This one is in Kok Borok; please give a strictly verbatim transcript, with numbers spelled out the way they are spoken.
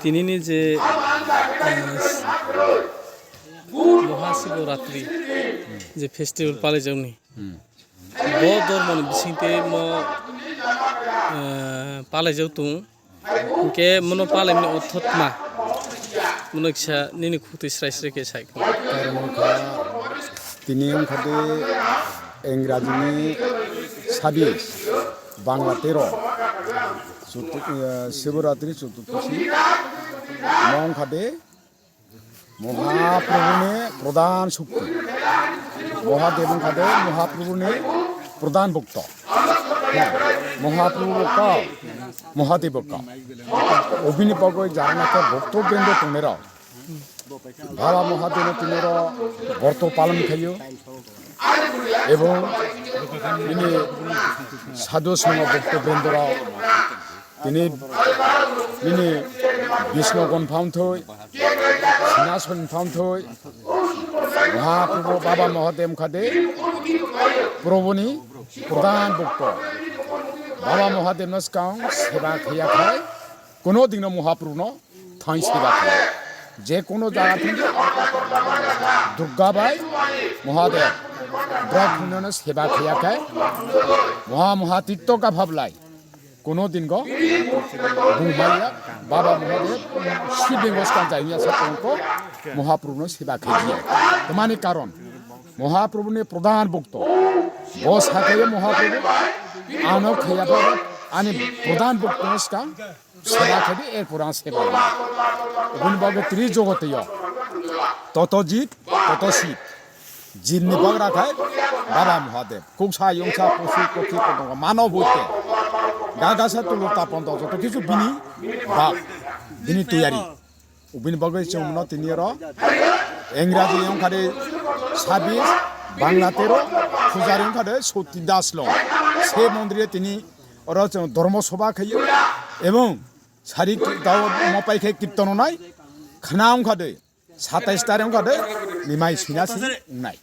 Tinini je, eh, Mohashivaratri je festival palaijakni, bo dormoni bisingtwi mo, eh, palaijak tongo. Hwnkhe mono palaimani ortho tma? Mono kisa nini khukti srai srai khe sai. Karon wngkha, tini wngkha de Engrajini sabis, Bangla tero, Chutu-, eh, Shivaratri Chutudashi, mo wngkha de Mohaprabhuni pradhan shakti. Mohadev wngkha de Mohaprabhuni pradhan bhokto. Hya, Mohaprabhu bhokto, Mohadev bhokto. Obini bagwi jara nake bhokto brindo tongnairok, Baba Mohadevno tiniro borto palon khaio. Ebong bini sadhu songho bhokto brindorok tini bini Bisnogon phamthoi, Sinason phamthoi, Mahaprabhu Baba Mohadev khade Prabhuni pradhan bhokto. Baba Mohadevno swkang seba khaiya khai, kono dino Mahaprabhuno thang seba khlai. Je kono jaga thang, Durga bai Mohadev, bwrok phunano seba khaiya khe, moha moha titto ka bhablai. Kono din go bumhaiya, Baba Mohadev, Shivlingo skang jaiya sa tongko, Mohaprabhuno seba khaiya. Tamani karon, Mohaprabhuni pradhan bhokto. Bo sakhe Mohaprabhu, ano khaiya baba, ani pradhan bhokto skang, seba khe di, erpor ang seba khe di. Oboni bagwi tini jogoteyo toto jib, toto sib. Jibni bagra khai Baba Mohadev. Kuksa, yongsa, posu, pokhi, kotongo, mano buite. Gagasa, tulur, tapon, joto kisu bini bab, bini tuyari. Obini bagwi chwng no tini oro Engraji wngkha de sabis, Bangla tero, Pujari wngkha de Soti Das lo. Se mondire tini oro chwng dhormo sobha khaio ebong sari dao mopai khai kirton nai khna wngkha de satais tarik wngkha de nimai sinasi wngnai.